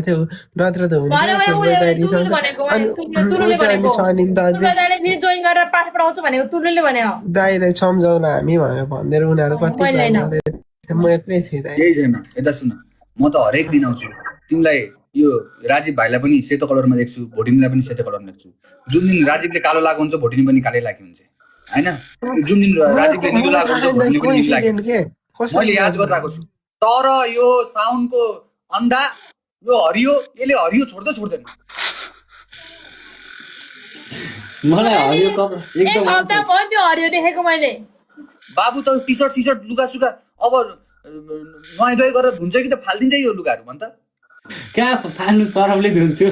थियो नत्र त हुन्थ्यो भने भने फुटबल दाइ तुलुले रिसाउँछ भनेको अनि तुलुले भनेको सनिम त अझै दाइले फेरि जोइन गरेर पाठ पढाउँछु भनेको तुलुले भन्यो दाइलाई सम्झाउन हामी भनेर भन्दै उनीहरू कति मैले होइन। म एक्लै थिएँ दाइ यही छैन यता सुन म त हरेक दिन आउँछु तिमीलाई यो राजीव भाइलाई पनि सेतो कलरमा देख्छु भोटिनीलाई पनि सेतो कलरमा देख्छु जुन दिन राजीवले कालो लागु हुन्छ भोटिनी पनि कालै लागि हुन्छ हैन जुन दिन राजीवले निलो लागु हुन्छ भोटिनी पनि निलो लागि मैले याद गरिरहेको छु तर यो साउन्डको अन्धा यो हरियो यसले हरियो छोड्दैन मलाई हरियो कपडा एक एकदम हप्ता भयो त्यो हरियो देखेको मैले बाबु त टी सर्ट लुगा सुगा अब नुहाइ धुवाइ गरेर धुन्छ कि त फालिदिन्छ यो लुगाहरू भन् त कहाँ फाल्नु सरमले धुन्छु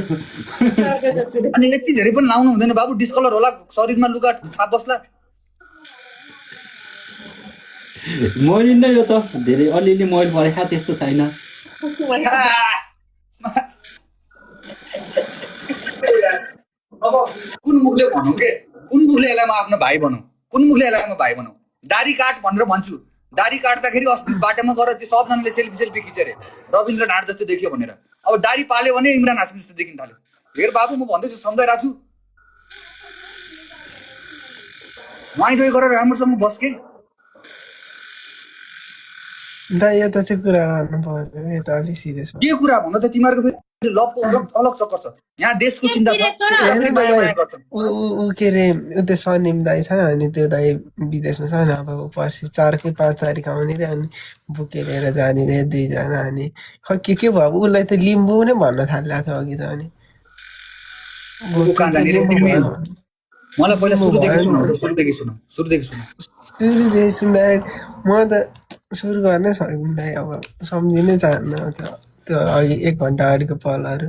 अनि यति धेरै पनि लाउनु हुँदैन बाबु डिस्कलर होला शरीरमा लुगा छाप बस्ला मोइलिन्न यो त धेरै अलिअलि मोइल परेको त्यस्तो छैन अब कुन मुखले भनौँ के कुन मुखले यसलाई म आफ्नो भाइ भनौँ कुन मुखले यसलाई म भाइ भनौँ दारी काट भनेर भन्छु दारी काट्दाखेरि अस्ति बाटोमा गएर त्यो सबजनाले सेल्फी खिचे अरे रविन्द्र ढाँड जस्तो देखियो भनेर अब दारी पाल्यो भने इमरान हासिम जस्तो देखिन थाल्यो हेर बाबु म भन्दैछु सम्झाइरहेको छु नुहाइ धुवाइ गरेर राम्रोसँग बस के दाइ यता चाहिँ कुरा गर्नु पर्यो यता अलिक सिरियस के कुरा भन त तिमीहरूको फेरि लभको अलग चक्कर छ यहाँ देशको चिन्ता छ ऊ के अरे त्यो सनिम दाइ छ अनि त्यो दाइ विदेशमा छ नि अब पर्सि 4 कि 5 तारिक आउने रे अनि बुके लिएर जाने रे 2 जना अनि खै के भयो उसलाई त लिम्बू नै भन्न थालेको थियो अघि त अनि मलाई पहिला सुरुदेखि सुन्दा म त सुरु गर्नै सक्दिनँ दाइ अब सम्झिनै चाहन्न त्यो अघि 1 घन्टा अगाडिको पलहरू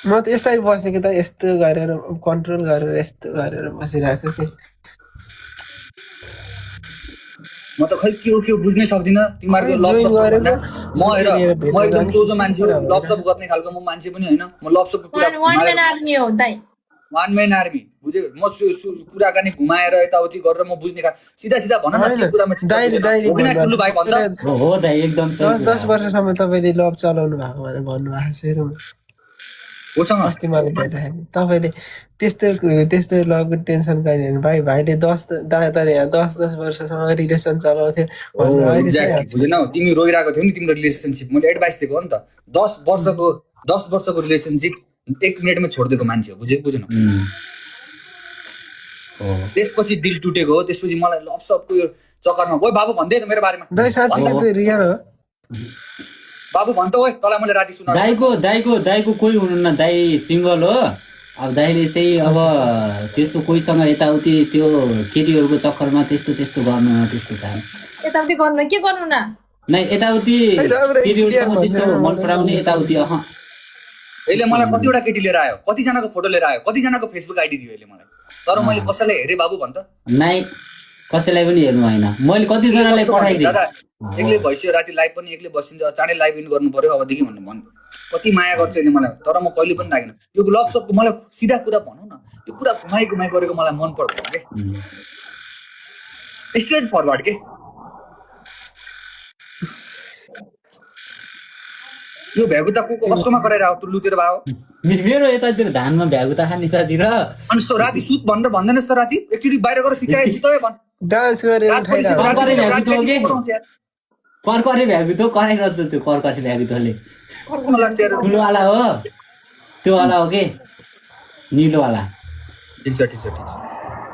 म त यस्तै बसेको त यस्तो गरेर कन्ट्रोल गरेर यस्तो गरेर बसिरहेको थिएँ म त खै के बुझ्नै सक्दिनँ तिमीहरूको लभ सप म एकदम सोझो मान्छे हो लभ सप गर्ने खालको म मान्छे पनि होइन म लभ सपको कुरा वान मैन आर्मी बुझ्यो म कुराकानी घुमाएर यताउति गरेर म बुझ्ने सिधा भन न के कुरामा ठुलो भाइ भन्छ हो दाइ एकदम 10 वर्षसम्म तपाईँले लभ चलाउनु भएको भनेर भन्नुभएको छ अस्ति मलाई भेट्दाखेरि तपाईँले त्यस्तो लगको टेन्सन कहिले भाइले 10 वर्षसम्म रिलेसन चलाउँथ्यो बुझेनौ तिमी रोइरहेको थियौ नि तिम्रो रिलेसनसिप मैले एडभाइस दिएको हो नि त 10 वर्षको रिलेसनसिप 1 मिनेटमा छोडिदिएको मान्छे हो बुझेनौ त्यसपछि दिल टुटेको हो त्यसपछि मलाई लभ सपको यो चक्करमा ओइ बाबु भन्दै त मेरो बारेमा बाबु भन्छ ओइ तँलाई मैले राति सुनाएको दाइको कोही हुनुहुन्न दाइ सिंगल हो अब दाइले चाहिँ अब त्यस्तो कोहीसँग यताउति त्यो केटीहरूको चक्करमा त्यस्तो गर्नु न त्यस्तो काम यताउति गर्नु के गर्नु न नै यताउति केटीहरूसँग त्यस्तो मन पराउने यताउति यसले मलाई कतिवटा केटी लिएर आयो कतिजनाको फोटो लिएर आयो कतिजनाको फेसबुक आइडी दियो यसले मलाई तर मैले कसैलाई हेरेँ बाबु भन्छ नै कसैलाई पनि हेर्नु होइन मैले कतिजनालाई पठाइदिएँ दादा एक्लै भइसक्यो राति लाइभ पनि एक्लै बसिन्छ चाँडै लाइभ इन गर्नु पर्यो अबदेखि भन्न कति माया गर्छ यसले मलाई तर म कहिले पनि लागेन यो लभ सपको मलाई सिधा कुरा भनौँ न यो कुरा घुमाइ गरेको मलाई मन पर्दैन के स्ट्रेट फरवर्ड के यो भ्यागुता को कस्तोमा गरेर आऊ तु लुतेर भाउ मेरो यतातिर धानमा भ्यागुता खाने यतातिर अनि सो राति सुत भनेर भन्दैनस् त राति एकचोटी बाहिर गएर चिचाए सुतै भन् डान्स गरेर कर्करे भ्यागुतो कराइरहन्छ त्यो कर्करे भ्यागुतोले ठुलोवाला हो त्यो वाला हो के निलोवाला ठिक छ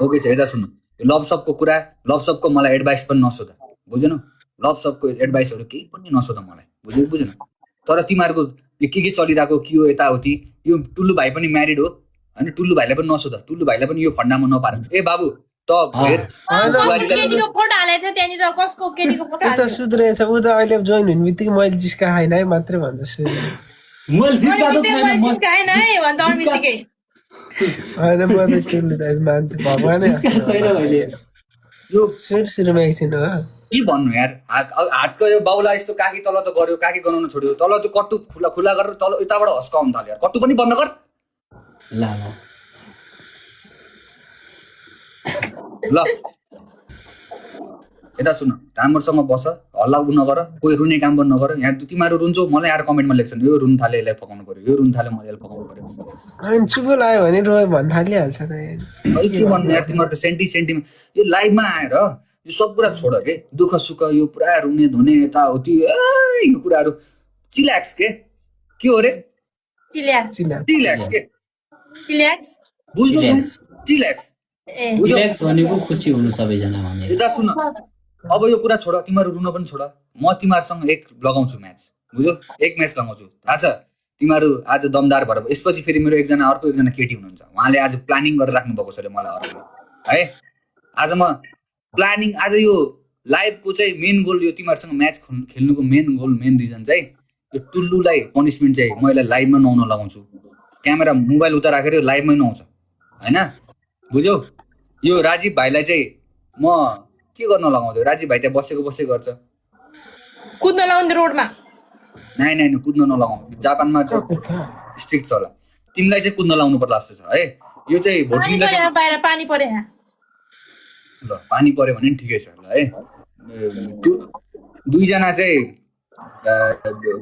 ओके छ यता सुन्नु लभ सपको कुरा लभ सपको मलाई एडभाइस पनि नसोध बुझेनौ लभ सपको एडभाइसहरू केही पनि नसोध मलाई बुझेन तर तिमीहरूको के चलिरहेको के हो यताउति यो टुल्लु भाइ पनि म्यारिड हो होइन टुल्लु भाइलाई पनि नसोध टुल्लु भाइलाई पनि यो फन्डामा नपार ए बाबु त हेर केटीको फोटो हालेको थियो त्यहाँनिर कसको केटीको फोटो हालेको छ सुध्रेछ उ त अहिले जोइन हुने बित्तिकै मैले जिस्का खाइन है मात्रै भन्छ मैले जिस्का खाइन है भन्छ अन बित्तिकै हैन म त टुल्लु भाइ मान्छे भगवानै यो सुरुमा एकछिन हो के भन्नु यार हातको यो बाउला यस्तो काकी तल त गर्यो काकी गनाउन छोड्यो तल त्यो कट्टु खुला गरेर तल यताबाट हस्काउन थाल्यो यार कट्टु पनि बन्द गर ल यता सुन राम्रोसँग बस हल्ला नगर कोही रुने काम पनि नगर यहाँ तिमीहरू रुन्छौ मलाई आएर कमेन्टमा लेख्छन् यो रुन थाले यसलाई पकाउनु पर्यो यो रुन थाले मैले यसलाई पकाउनु पर्यो अनि चुपो लाग्यो भने रोयो भन्न थालिहाल्छ त अहिले के भन्नु यार तिमीहरू त सेन्टिमा यो लाइभमा आएर यो सब कुरा छोड के दुःख सुख यो पुरा रुने धुने यताउति यो कुराहरू चिल्याक्स के हो रे चिल्याक्स चिल्याक्स के चिल्याक्स बुझ्नु चिल्याक्स रिल्याक्स भनेको खुसी हुनु सबैजना भनेर यता सुन अब यो कुरा छोड तिमीहरू रुन पनि छोड म तिमीहरूसँग एक लगाउँछु म्याच बुझ्यौ एक म्याच लगाउँछु थाहा छ तिमीहरू आज दमदार भएर यसपछि फेरि मेरो अर्को एकजना केटी हुनुहुन्छ उहाँले आज प्लानिङ गरेर राख्नु भएको छ अरे मलाई अर्को है आज म प्लानिङ आज यो लाइभको चाहिँ मेन गोल यो तिमीहरूसँग म्याच खेल्नुको मेन रिजन चाहिँ यो टुल्लुलाई पनिसमेन्ट चाहिँ म यसलाई लाइभमा नआउन लगाउँछु क्यामेरा मोबाइल उता राखेर यो लाइभमै नआउँछ होइन बुझ्यौ यो राजीव भाइलाई चाहिँ म के गर्न लगाउँछु राजीव भाइ त्यहाँ बसेको गर्छ कुद्न लाउने रोडमा नाइ कुद्न नलगाउँ जापानमा स्ट्रिक्ट छ होला तिमीलाई चाहिँ कुद्न लाउनु पर्ला जस्तो छ है यो चाहिँ भोटिङलाई बाहिर पानी पर्यो यहाँ ल पानी पर्यो भने ठिकै छ ल है दुईजना चाहिँ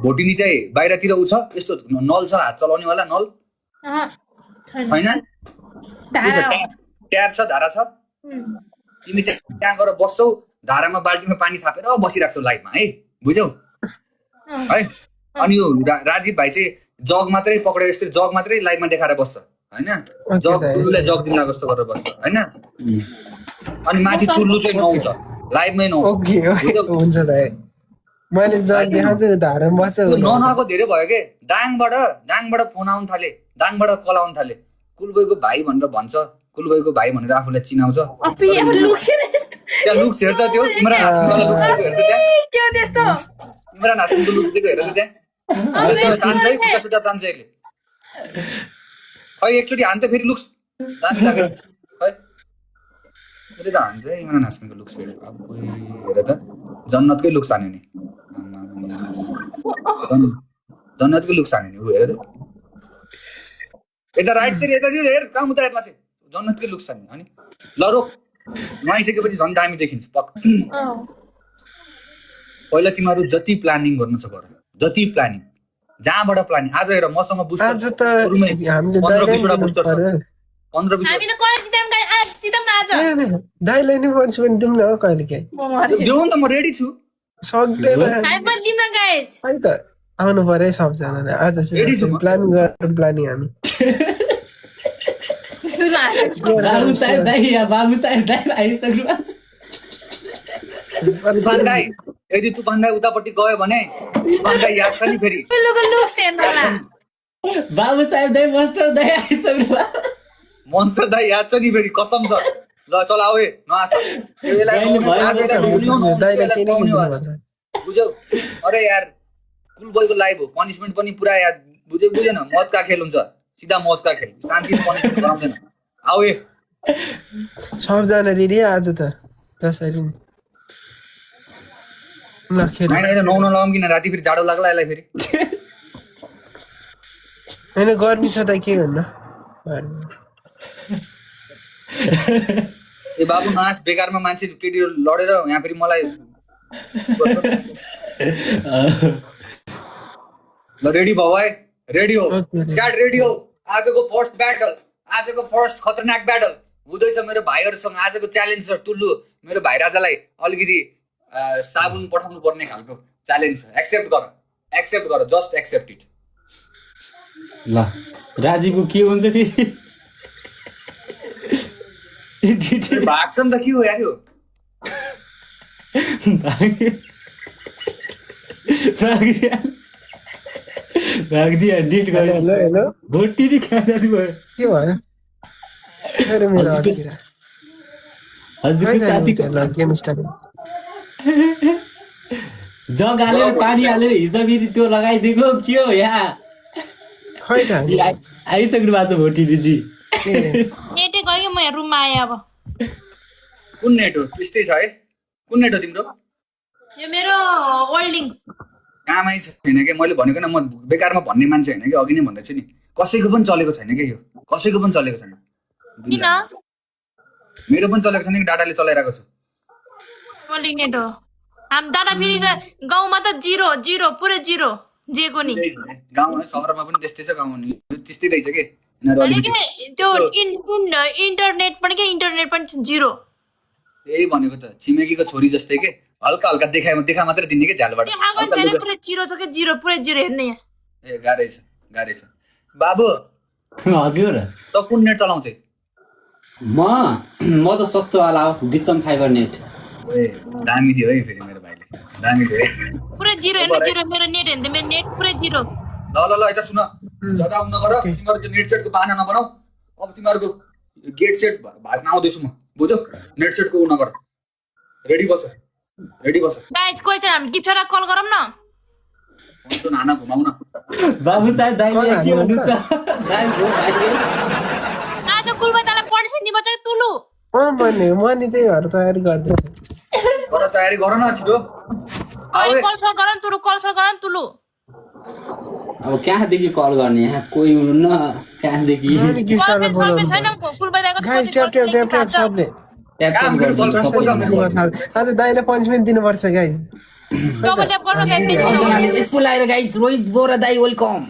भोटिनी चाहिँ बाहिरतिर उ छ यस्तो नल छ हात चलाउनेवाला नल होइन ट्याप छ धारा छ तिमी त्यहाँ गएर बस्छौ धारामा बाल्टीमा पानी थापेर बसिराख्छौ लाइभमा है बुझ्यौ है अनि यो राजीव भाइ चाहिँ जग मात्रै पक्रेर यस्तै जग मात्रै लाइभमा देखाएर बस्छ होइन जग टुल्लुलाई जग दिला जस्तो गरेर बस्छ होइन अनि माथि टुल्लु चाहिँ नुहाउँछ लाइभमै नुहाउँछ हुन्छ त मैले जग देखाउँछु धारा बस्छ ननुहाएको धेरै भयो के डाङबाट फोन आउनु थाले डाङबाट कल आउनु थाले कुलबोईको भाइ भनेर भन्छ कुलबोईको भाइ भनेर आफूलाई चिनाउँछ त्यहाँ लुक्स हेर्छ त्यो इमरान हासिमवाला लुक्स दिएको हेर्छ त्यहाँ इमरान हासिमको लुक्स दिएको हेर्छ त्यहाँ तान्छ है खुट्टा सुट्टा तान्छ यसले खै एकचोटि हान्छ फेरि लुक्स दामी लाग्यो खै फेरि त हान्छ है इमरान हासिमको लुक्स फेरि हेर त जन्नतकै लुक्स हान्यो नि जन्नतकै लुक्स हान्यो नि ऊ हेर त यता राइटतिर यतातिर हेर कहाँ उता हेर्ला चाहिँ जन्नतकै लुक्स हान्यो अनि ल रोक नुहाइसकेपछि झन् दामी देखिन्छ पक्का पहिला तिमीहरू जति प्लानिङ गर्नु छ गर जति प्लानिङ जहाँबाट प्लानिङ आज हेर मसँग बुस्टर आज त हामीले 15-20 बुस्टर छ 15-20 हामी त कहिले जिताम न आज दाइलाई नि पनिसमेन्ट दिउँ न कहिले के देऊ नि त म रेडी छु सक्दैन हामी पनि दिउँ न गाइस है त आउनु पर्यो सबजनाले आज चाहिँ प्लान गरेर प्लानिङ हामी बाबु साहेब दाइ आइसक्नु तुफान दाइ यदि तुफान दाइ उतापट्टि गयो भने तुफान दाइ याद छ नि फेरि बाबु साहेब दाइ मास्टर दाइ आइसक्नु मन्स्टर दाइ याद छ नि फेरि कसम छ ल चल आऊ नआस बुझ्यौ अरे यार कुलबोईको लाइभ हो पनिसमेन्ट पनि पुरा याद बुझेन मौतका खेल हुन्छ सिधा मौतका खेल शान्ति पनिसमेन्ट गराउँदैन आऊ सबजना रेडी आज त जसरी ल खेल नुहाउन लगाउँ किन राति फेरि जाडो लाग्ला यसलाई फेरि होइन गर्मी छ त के भन्नु ए बाबु नआस बेकारमा मान्छे केटी लडेर यहाँ फेरि मलाई ल रेडी भयो है रेडी हो च्याट रेडी हो आजको फर्स्ट ब्याटल आजको फर्स्ट खतरनाक ब्याटल हुँदैछ मेरो भाइहरूसँग आजको च्यालेन्ज छ टुल्लु मेरो भाइ राजालाई अलिकति साबुन पठाउनु पर्ने खालको च्यालेन्ज छ एक्सेप्ट गर जस्ट एक्सेप्ट इट ल राजीवको के हुन्छ फेरि भाग्छ नि त के हो यार यो भागिदिया डिट गरे हेलो भोटी नि खाँदा नि भयो के भयो मेरो मेरो अड्किरा हजुरको साथी ल गेम स्टार्ट जग हालेर पानी हालेर हिजो फेरि त्यो लगाइदिएको के हो यहाँ खै त आइसक्नु भएको छ भोटिनीजी नेटै गयो म रुममा आएँ अब कुन नेट हो त्यस्तै छ है कुन नेट हो तिम्रो यो मेरो ओल्डिङ कामै छैन कि मैले भनेको न म बेकारमा भन्ने मान्छे होइन कि अघि नै भन्दैछु नि कसैको पनि चलेको छैन कि यो कसैको पनि चलेको छैन किन मेरो पनि चलेको छैन कि डाटाले चलाइरहेको छु ओन्ली नेट हो हाम दादा फेरि गाउँमा त जिरो जिरो पुरै जिरो जेको नि त्यही छ नि। गाउँमा सहरमा पनि त्यस्तै छ गाउँमा नि त्यस्तै रहेछ के यिनीहरू अनि अलिकति के त्यो इन्टरनेट पनि जिरो त्यही भनेको त छिमेकीको छोरी जस्तै के हल्का हल्का देखा मात्रै दिने के झ्यालबाट देखाएको हल्का छैन लुगा- पुरै जिरो छ कि जिरो पुरै जिरो हेर्ने यहाँ ए गाह्रै छ बाबु हजुर त कुन नेट चलाउँछ म त सस्तोवाला हो डिसम फाइबर नेट ए दामी दियो है फेरि मेरो भाइले दामी दियो है पुरै जिरो हेर्ने जिरो मेरो नेट हेर्ने मेरो नेट पुरै जिरो ल यता सुन जग्गा उन नगर तिमीहरू त्यो नेट सेटको बाहना नबनाऊ अब तिमीहरूको गेट सेट भाज्न आउँदैछु म बुझ्यौ नेट सेटको उ नगर रेडी बस गाइस कोही छैन हामी टिप्सलाई कल गरौँ न फोन हाना घुमाउ न बाबु साहब दाइले के भन्नुहुन्छ आज कुलबतालाई पनिसमेन्ट दिनुपर्छ कि तुलु भन्ने म नि त्यही भएर तयारी गर्दैछु तर तयारी गर न छिटो आऊ कलसल गर न तुलु कलसल गर न तुलु अब कहाँदेखि कल गर्ने यहाँ कोही हुनुहुन्न कहाँदेखि अनि गिफ्टलाई बोलाउनु छैन कुलबताको गाइस ट्याप सबले काम मेरो बल सपोज हाम्रो आज दाइले पनिसमेन्ट दिनुपर्छ गाइस डबल ट्याप गर्न गाइस यसो लाएर गाइस रोहित बोरा दाइ वेलकम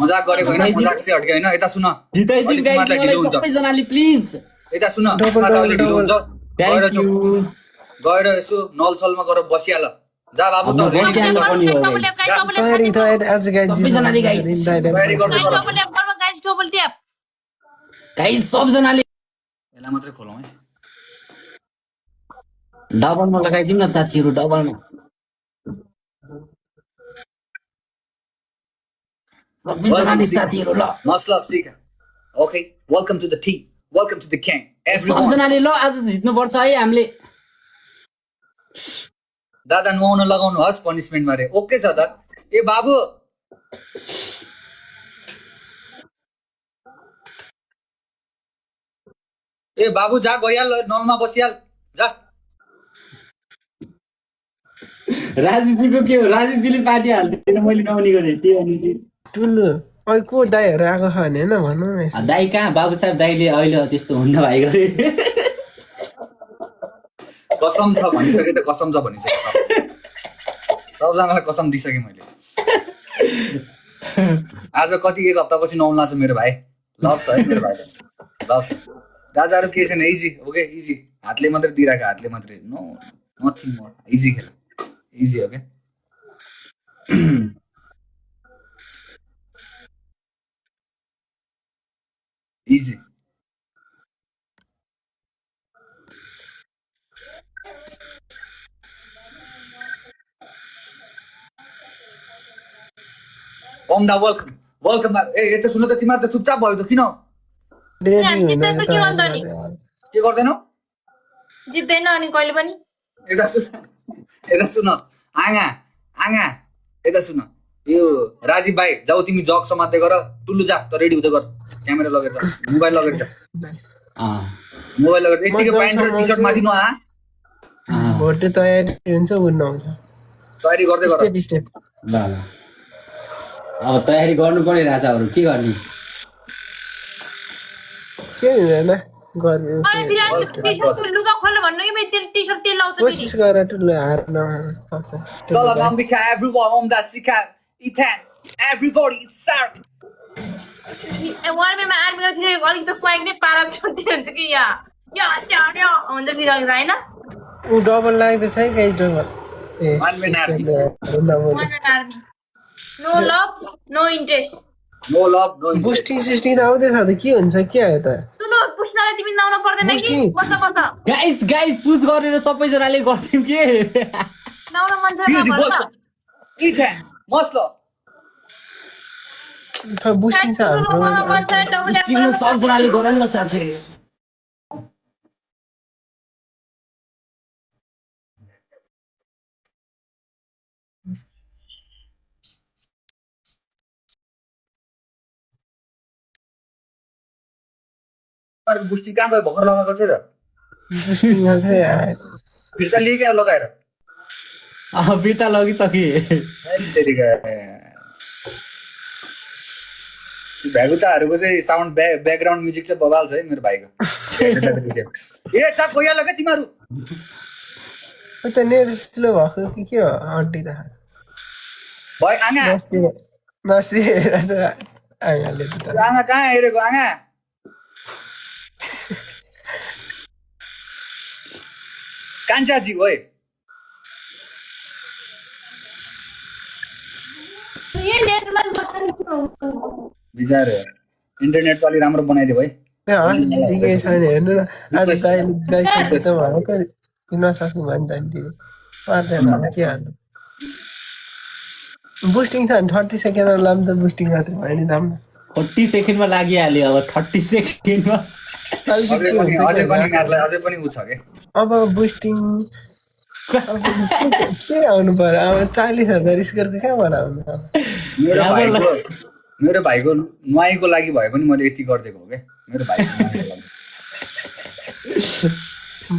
मजाक गरेको हैन मजाक से हट्के हैन यता सुन जिताइदिनु गाइस तिमीहरूलाई ढिलो मलाई हुन्छ सबैजनाले प्लिज यता सुन डबल, तिमीहरूलाई अहिले ढिलो डबल। हुन्छ थ्याङ्क यू गएर यसो नलसलमा गएर बसिहाल जा बाबु त अब रेडी बसिहाल। तयारी आज गाइस सबैजनाले गाइस। तयारी गर्दै गर डबल ट्याप गर्न गाइस डबल ट्याप गाइस सबजनाले यसलाई मात्रै खोलौँ है डबलमा लगाइदिउँ न साथीहरू डबलमा सबैजनाले साथीहरू ल मस्ट लभ सिका ओके वेलकम टु द टी वेलकम टु द क्याङ एभ्रीवन सबजनाले ल आज जित्नुपर्छ है हामीले दादा नुहाउन लगाउनु हस् पनिसमेन्ट मारे ओके छ त ए बाबु ए बाबु जा गइहाल नलमा बसिहाल जा राजीजीको के हो राजीजीले पार्टी हाल्दैन मैले नहुने गरेँ त्यही अनि चाहिँ ठुलो अहिले को दाइहरू आएको छ भने होइन भनौँ न यसो। दाइ कहाँ बाबु साहब दाइले अहिले त्यस्तो हुन्न भाइ गरे कसम छ भनिसके त कसम छ भनिसके सबजनालाई कसम दिइसकेँ मैले आज कति एक हप्तापछि नौला छ मेरो भाइ लभ छ है मेरो भाइलाई लभ दाजाहरू केही छैन इजी ओके इजी हातले मात्रै दिइराख हातले मात्रै नो नथिङ मोर इजी खेल इजी ओके इजी ओम दा वेलकम वेलकम ए यता सुन त तिमीहरू त चुपचाप भयो त किन रेडी हामी हुँदैन जित्दैन त के गर्नु अनि? के गर्दैनौ जित्दैन अनि कहिले पनि यता सुन आँगा आँगा यता सुन यो राजीव भाइ जाऊ तिमी जग समात्दै गर टुल्लु जा त रेडी हुँदै गर क्यामेरा लगेर जा मोबाइल लगेर जा मोबाइल लगेर यतिकै प्यान्ट र टी सर्ट माथि नआ भोटे तयारी हुन्छ उड्नु आउँछ तयारी गर्दै गर स्टेप स्टेप ल ल अब तयारी गर्नु पर्यो राजाहरू के गर्ने के हुँदैन गर्ने अनि फेरि अनि टी सर्ट लुगा खोल्नु भन्नु कि मेरो टी सर्ट तेल लाउँछ फेरि कोसिस गर ठुलो हार्न सक्छ तल नम्बिका एभ्रीवन ओम दा सिका इथान एभ्रीबडी इट्स सार्क वारमेमा आर्मीको फेरि अलिक त स्वाइग नै पारा छोड्दै हुन्छ कि या चाड्यो हुन्छ फेरि अलिक होइन ऊ डबल लाग्दैछ है गाइस डबल ए One man army. Army no love no interest no love no boosting सिस्टिङ त आउँदैछ त के हुन्छ के हो त तुलो पुस्नलाई तिमी नाउन पर्दैन कि बुस्टिङ। बस्छ गाइस गाइस पुस गरेर सबैजनाले गर्दियौँ के नाउन मन छ भन्छ इथान मस्लो बुस्टिङ छ हाम्रो मन छ टिमले सबजनाले गर न साथी बुस्टी कहाँ गयो भर्खर लगाएको छ त बुस्टिङ गर्छ यार फिर्ता लिए क्या लगाएर फिर्ता लगिसके भ्यागुताहरूको चाहिँ साउन्ड ब्याकग्राउन्ड म्युजिक चाहिँ बबाल छ है मेरो भाइको ए चा गइहाल्यो क्या तिमीहरू त नेट स्लो भएको कि के हो अड्डिरहेको भयो आँगा नस्ती हेरेर आँगाले त आँगा कहाँ हेरेको आँगा कान्छाजी ओए ये नेटमा बस्छ नि बिचार इन्टरनेट त अलि राम्रो बनाइदियो भाइ ठिकै छैन हेर्नु न आज दाइसँग त भएको नसक्नु भयो नि त अनि पर्दैन के हाल्नु बुस्टिङ छ भने 30 सेकेन्डमा लाम त बुस्टिङ मात्रै भयो नि राम्रो 40 सेकेन्डमा लागिहाल्यो अब 30 सेकेन्डमा अझै पनि उ छ के अब बुस्टिङ के आउनु पर्यो अब 40,000 स्कोरको कहाँबाट आउनु मेरो भाइको नुहाईको लागि भए पनि मैले यति गरिदिएको हो क्या मेरो भाइको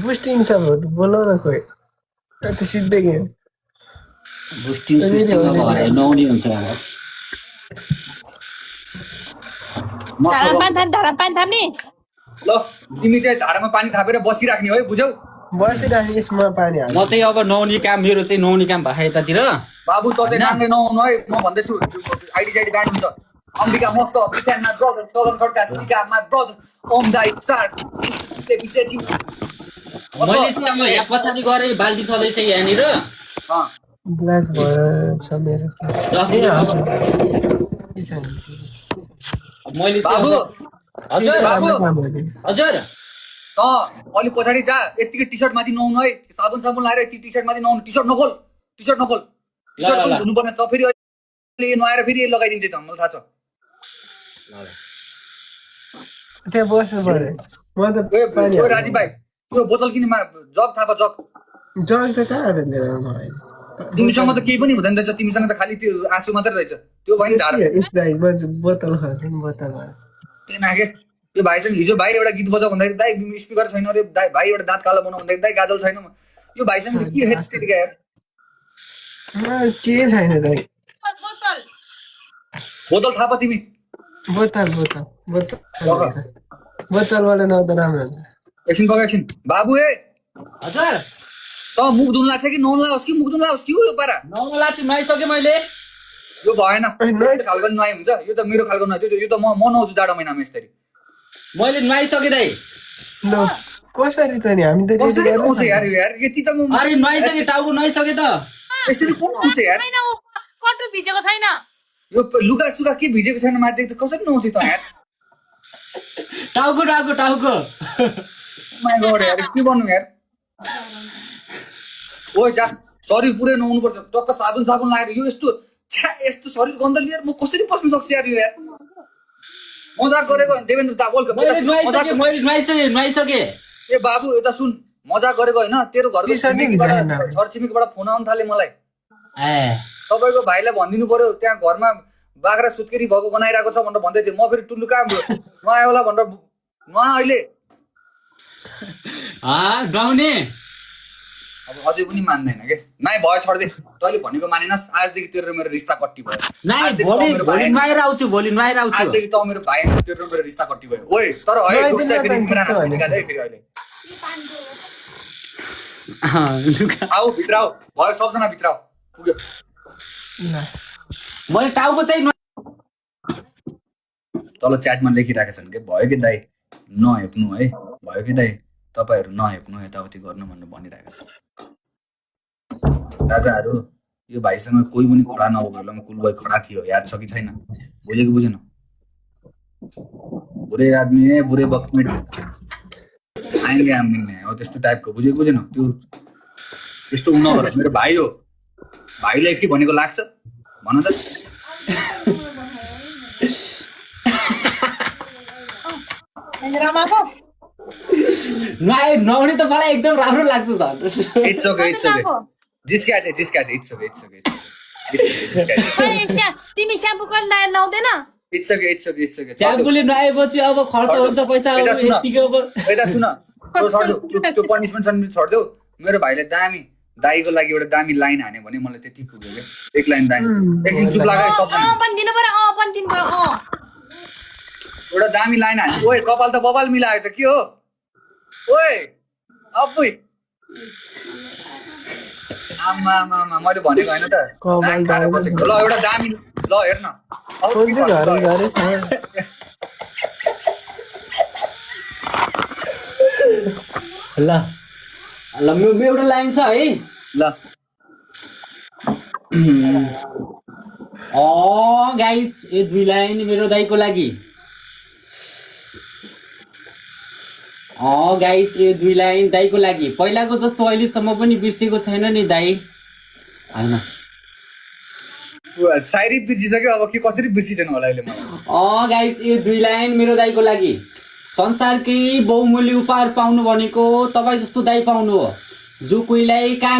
बुस्टिङ छ बोलाउ न कोही कति सिद्धै गेम बुस्टिङ नहुने हुन्छ अब पानी थाप्ने ल तिमी चाहिँ धारामा पानी थापेर बसिराख्ने है बुझौ बसिराख्ने यसमा पानी हाल्नु म चाहिँ अब नहुने काम मेरो चाहिँ नहुने काम भयो यतातिर बाबु त चाहिँ नाङ्गे नआउनु है म भन्दैछु आइडी साइडी ब्यान्ड हुन्छ अम्बिका मस्त क्रिस्टियन मा ब्रदर सदन खड्का सिका मा ब्रदर ओम दाइ चार विसेटी मैले चाहिँ अब यहाँ पछाडि गरे बाल्टी छँदैछ यहाँनिर ब्ल्याक बर्ड छ मेरो मैले बाबु हजुर हजुर अलि पछाडि जा यतिकै टी सर्ट माथि नआउनु है साबुन लाएर यति टी सर्ट माथि नआउनु टी सर्ट नखोल टी सर्ट धुनु पर्ने त फेरि अहिले नआएर फेरि लगाइदिन्छ त मलाई थाहा छ त्यहाँ बस्नु पर्यो म त राजीव भाइ त्यो बोतल किने जग थाहा जग जग त कहाँबाट लिएर आउनु भयो तिमीसँग त केही पनि हुँदैन रहेछ तिमीसँग त खालि त्यो आँसु मात्रै रहेछ त्यो भयो नि बोतल खान्छ नि बोतल त्यही नागे त्यो भाइसँग हिजो भाइ एउटा गीत बजाउ भन्दाखेरि दाइ स्पिकर छैन अरे भाइ एउटा दाँत कालो बनाउ भन्दाखेरि दाइ गाजल छैन यो भाइसँग के हेड यार के छैन दाइ बोतल थाहा तिमी बोतलबाट नहुँदा राम्रो हुन्छ एकछिन बाबु ए हजुर त मुख धुन लाग्छ कि नहुन लाओस् कि मुख धुन लाओस् कि यो पारा नहुन लाग्छ नुहाइसकेँ मैले यो भएन खालको नुहाइ हुन्छ यो त मेरो खालको नुहाइ यो त म नुहाउँछु जाडो महिनामा यसरी मैले नुहाइसकेँ दाइ कसरी त नि हामी त कसरी नुहाउँछ यार यति त म अरे नुहाइसकेँ टाउको नुहाइसकेँ त यसरी को नुहाउँछ यार कटु भिजेको छैन यो लुगा सुगा के भिजेको छैन माथि त कसरी नुहाउँछ त यार टाउको माय गॉड यार के भन्नु यार ओइ जा शरीर पुरै नुहाउनु पर्छ टक्क साबुन लाएर यो यस्तो शरीर गन्ध लिएर म कसरी बस्न सक्छु यार यो यार मजाक गरेको देवेन्द्र दा बोल मैले नुहाइसकेँ ए बाबु यता सुन मजाक गरेको हैन तेरो घरको छरछिमेकीबाट फोन आउन थाले मलाई तपाईको भाइलाई भनिदिनु पर्यो त्यहाँ घरमा बाख्रा सुत्केरी भएको बनाइरहेको छ भनेर भन्दै थियो म फेरि टुल्लु कहाँ नआयो होला भनेर नआ अहिले गाउने अब अझै पनि मान्दैन के नाइ भयो छोड्दे तैँले भनेको मानेनस् आजदेखि तेरो मेरो रिस्ता कट्टी भयो भोलि नुहाएर आउँछु आजदेखि त मेरो भाइ तेरो मेरो रिस्ता कट्टी भयो ओइ तर है रुक्छ फेरि पुरानो निकाले है फेरि अहिले आऊ भित्र आऊ भयो सबजना भित्र आऊ पुग्यो मैले टाउको चाहिँ तल च्याटमा लेखिराखेको छन् के भयो कि दाइ नहेप्नु है भयो कि दाइ तपाईहरु नहेप्नु यताउति गर्नु भनेर भनिरहेको छ राजाहरु यो भाइसँग कोही पनि खडा नभएको बेलामा कुल भाइ खडा थियो याद छ कि छैन बुझेको बुझेन बुरे आदमी है बुरे वक्त में आएंगे हम मिलने हो त्यस्तो टाइपको बुझेको बुझेन त्यो त्यस्तो हुन नगर मेरो भाइ हो भाइले के भनेको लाग्छ भन त नहुने त मलाई एकदम राम्रो लाग्छ त इट्स ओके जिस्काथे इट्स ओके तिमी स्याम्पू कहिले लाएर नआउँदैन इट्स ओके स्याम्पूले नआएपछि अब खर्च हुन्छ पैसा यता सुन त्यो पनिसमेन्ट छोड्देऊ मेरो भाइले दामी दाइको लागि एउटा दामी लाइन हाने भने मलाई त्यति पुग्यो के एक लाइन दाइ एकछिन चुप लगाए सबजना पनि दिनु पर्यो पनि दिनु पर्यो एउटा दामी लाइन हाने ओए कपाल त बबाल मिलायो त के हो ओए अपुई आमा मैले भनेको होइन त कमाल नाक खाएर डायलग। बसेको ल एउटा दामी ल हेर न अरू कोही के चाहिँ भन्नु घरै ल? घरै छ ल ल मेरो एउटा लाइन छ है ल गाइज यो 2 लाइन मेरो दाइको लागि गाइज यो 2 लाइन दाइको लागि पहिलाको जस्तो अहिलेसम्म पनि बिर्सेको छैन नि दाइ होइन सायरी बिर्सिसक्यो अब के कसरी बिर्सिँदैन होला अहिले मलाई गाइज यो 2 लाइन मेरो दाइको लागि संसारकै बहुमूल्य उपहार पाउनु भनेको तपाईँ जस्तो दाइ पाउनु हो जो कोहीलाई कहाँ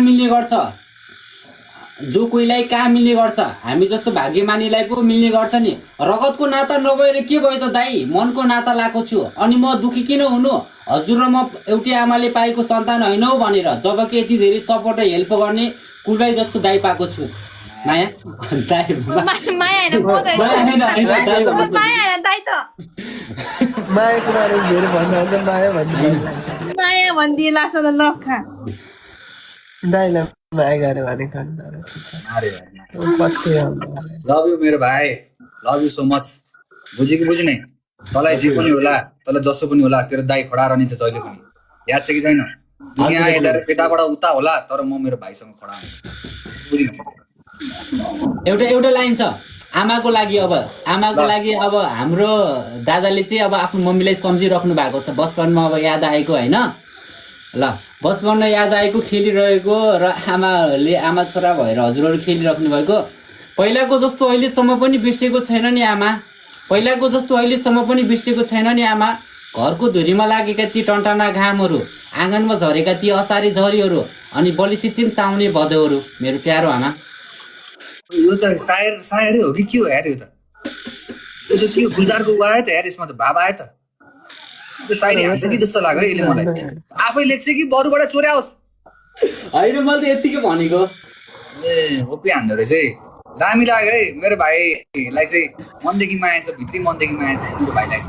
मिल्ने गर्छ हामी जस्तो भाग्यमानीलाई पो मिल्ने गर्छ नि रगतको नाता नभएर के भयो त दाइ मनको नाता लाएको छु अनि म दुखी किन हुनु हजुर र म एउटै आमाले पाएको सन्तान होइन हो भनेर जबकि यति धेरै सपोर्ट र हेल्प गर्ने कुलबाई जस्तो दाइ पाएको छु माया दाइ माया होइन म त माया होइन, होइन, दाइ भन्नु। माया होइन दाइ त मायाको बारेमा धेरै भन्नुहुन्छ माया भन्ने लाग्छ माया भनिदिए लास्टमा त नखा दाइलाई माया गरे भनेको अरे कति लभ यु मेरो भाइ लभ यु सो मच बुझ्यो कि बुझ्ने तँलाई जे पनि होला तँलाई जसो पनि होला तेरो दाइ खडा रहनेछ जहिले पनि याद छ कि छैन दुनियाँ यताबाट उता होला तर म मेरो भाइसँग खडा हुन्छु बुझिन एउटा लाइन छ आमाको लागि अब अब हाम्रो दादाले चाहिँ अब आफ्नो मम्मीलाई सम्झिराख्नु भएको छ बचपनमा अब याद आएको होइन ल बचपनमा याद आएको खेलिरहेको र आमा छोरा भएर हजुरहरू खेलिराख्नु भएको पहिलाको जस्तो अहिलेसम्म पनि बिर्सेको छैन नि आमा घरको धुरीमा लागेका ती टन्टाना घामहरू आँगनमा झरेका ती असारे झरीहरू अनि बलिचिचिम साउने भदौहरू मेरो प्यारो आमा यो त सायरै हो कि के हो यार यो त के गुल्जारको उ आयो त यार यसमा त भाव आयो त त्यो सायरी हान्छ कि जस्तो लाग्यो यसले मलाई आफै लेख्छ कि बरुबाट चोर्याओस् होइन मैले त यत्तिकै भनेको ए होपी हान्दो रहेछ है दामी लाग्यो है मेरो भाइलाई चाहिँ मनदेखि माया छ भित्री मनदेखि माया छ मेरो भाइलाई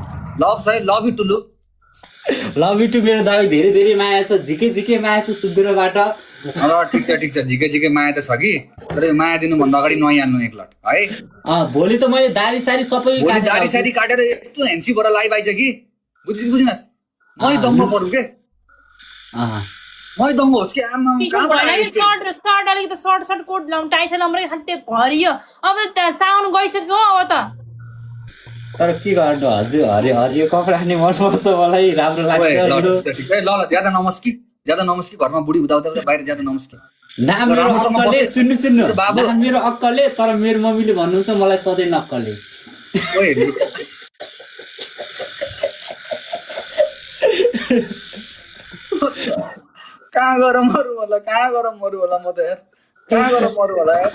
लभ छ है लभ यु टुलु लभ यु टु मेरो दाइ धेरै धेरै माया छ झिकै माया छ सुदूरबाट ठिक छ झिकै माया त छ कि तर यो माया दिनुभन्दा अगाडि नयाँल्नु एक लट है भोलि त मैले दारी सारी सबै भोलि दारी सारी काटेर यस्तो हेन्सीबाट लाइभ आइछ कि बुझिनस् मै दम्म परू के मै दम्म होस् कि आमा कहाँबाट सर्ट अलिकति सर्ट कोट लाउनु टाइस लाउनु खालि भरियो अब त साउन गइसक्यो अब त तर के गर्नु हजुर हरियो कपडा नि मनपर्छ मलाई राम्रो लाग्छ ठिक है ल ज्यादा नमस्की घरमा बुढी हुँदा बाहिर ज्यादा नमस्की सुन्नु मेरो अक्कलले तर मेरो मम्मीले भन्नुहुन्छ मलाई सधैँ नक्कलले कहाँ गएर मरु होला म त यार कहाँ गएर मरु होला यार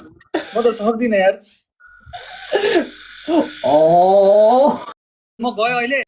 म त सक्दिनँ यार म गयो अहिले